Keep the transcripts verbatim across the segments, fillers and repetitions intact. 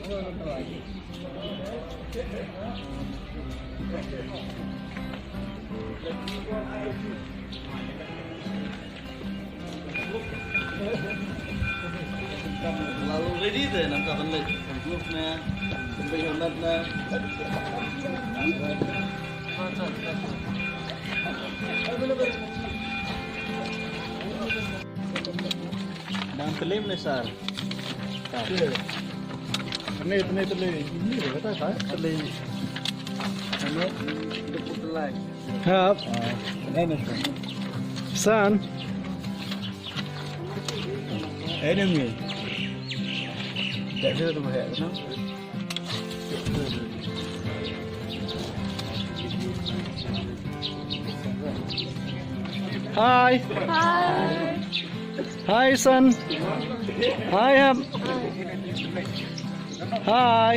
Lalu ready te, nangta ban leit glove ne, ban pynhiar mat ne. Dang klim ne, sir. Tene, tene, tene. Ini kata, kata. Tene. Ano? Hap. Ah, ini, sir. San. Enemy. Tak ada tu, bahaya, kenapa? Hi. Hi. Hi, son. Hi, Ham. Hi.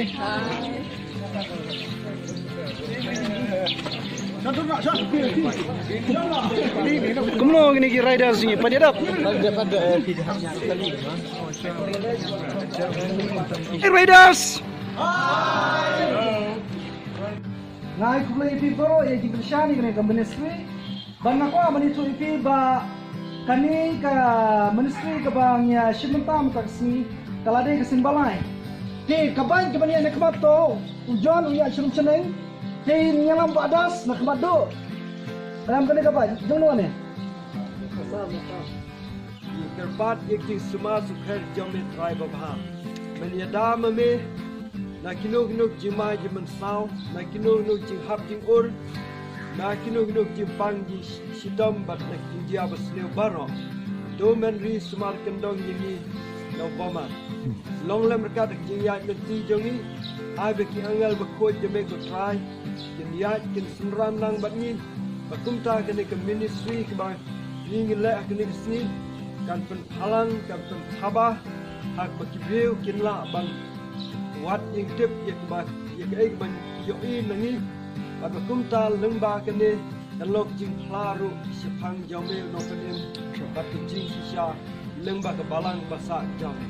Kumno kine ki riders ngi, pat ïadap. Hey, riders. Nga ai khublei ïa phi baroh ïa ka jingkyrshan ïa kane ka ministry. Bad nga kwah ban ïathuh ïa phi ba kane ka ministry kaba ngi ïa shim mynta mynta ka sngi ka la dei ka sien ba lai. Te ka bike kaba ngi ïaid na khmat to, u John u ïaid shnong Shneng. Te ngi ïalam ba das na khmat duh. Ram kane ka bike jong no ne. Ngi kyrpad ïa ka jingsumar sukher jong me Trai babha. Men ïada ma me na kino kino ki jingma jingmynsaw, na kino kino ki jinghap jingur, na kino kino ki jingpang jingshitom bad na ki jingjia basniew baroh. To men ri sumar kyndong ïa ngi na u bamar. Long lem ryngkat ka jingïaid lynti jong ngi, ai ba ki angel bakhuid jong me ko Trai kin ïaid kin synran lang bad ngi. Ba kumta kane ka ministry kaba ngi ngi leh ha kane ka sngi kan pynphalang, kan pynthaba ha kaba ki briew kin lah ban wad ïing tip ïa kaba, ïa kaei kaba ngi ïohi na ngi. Bad ba kumta lyngba kane kan long jingphla ruh shaphang jong me u nongpynim bad ka jingshisha lyngba ka balang ba sah jong me.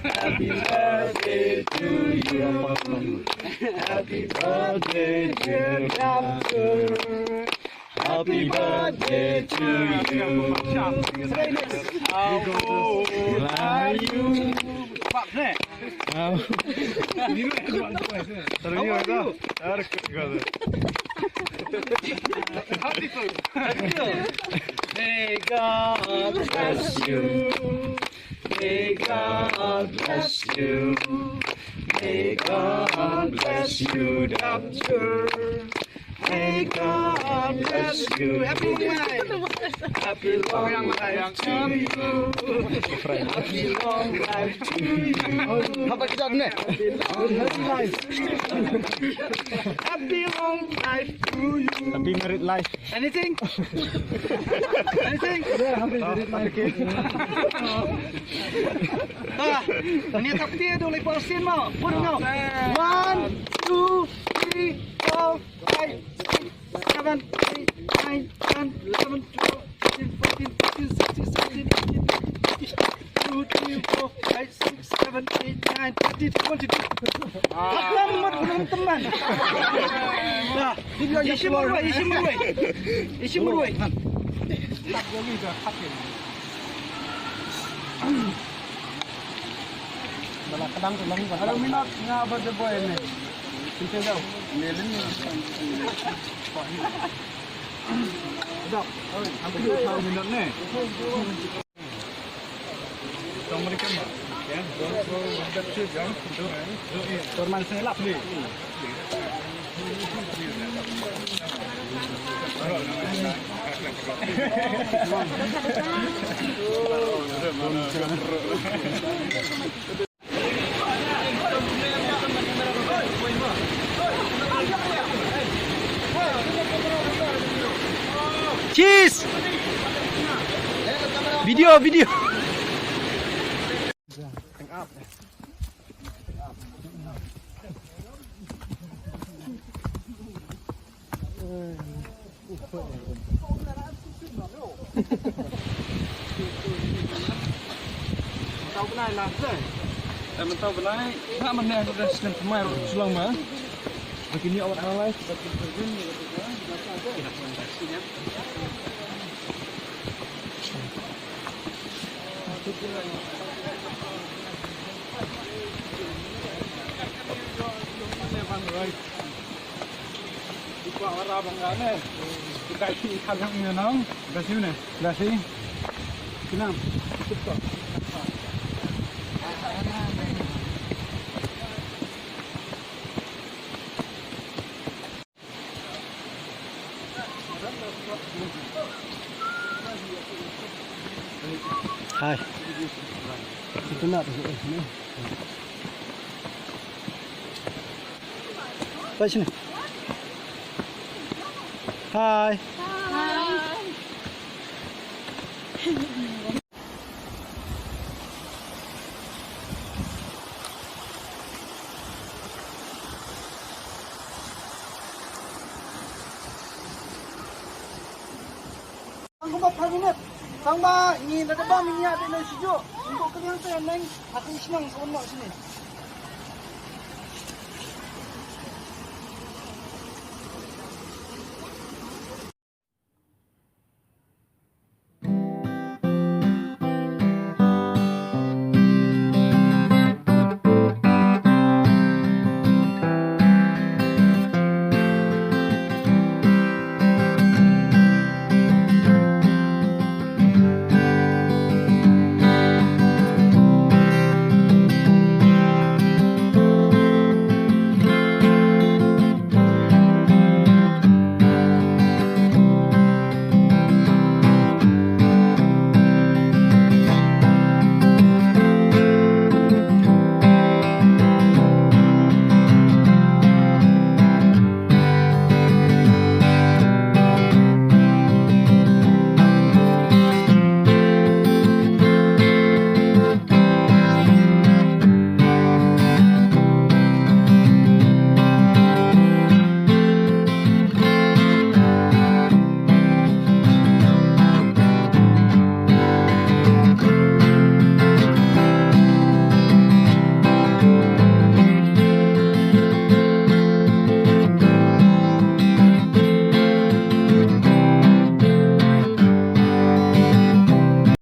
Happy birthday to you. Happy birthday, dear Doctor. Happy birthday to you. Love you. May God bless you. May God bless you. May God bless you, Doctor. May God bless you. Happy long life. Happy long life to you. Happy long life to you. Happy long life. Happy long life to you. Happy married life. Anything? Anything? Yeah, happy married life. Ah, ni tak dia dulu lepas sin mau. Pun mau. One, two, three, four, five, six, seven, eight, nine, ten, eleven, twelve, thirteen, fourteen, fifteen, sixteen, seventeen, eighteen, nineteen, twenty, twenty-one, twenty-two, twenty-three, twenty-four, twenty-five, twenty-six, twenty-seven, twenty-eight, twenty-nine, thirty, twenty-two. Teman, teman. Dah. Ishi marwei, ishi marwei. Ishi marwei. Bala kadang tu lagi. Hello, Minot, nga ba de boy ni. Kita jauh. Ni ni. Dah. Hampir dua tahun Minot ni. Cheese! Video, video. Mynta u bnai la, eh, mynta u bnai, na mynne ka snem thymmai ruh shu long ma. Ba kine awat analyze. Hai. Itu nak tu, eh, ni. Pai sini. Hai. Hai. Tang kumba phra minit. Tang ba ngi da ba ngi ïa dei na shuh. Ngi ko kaliang te neng ha ka shnong sa wan noh shini.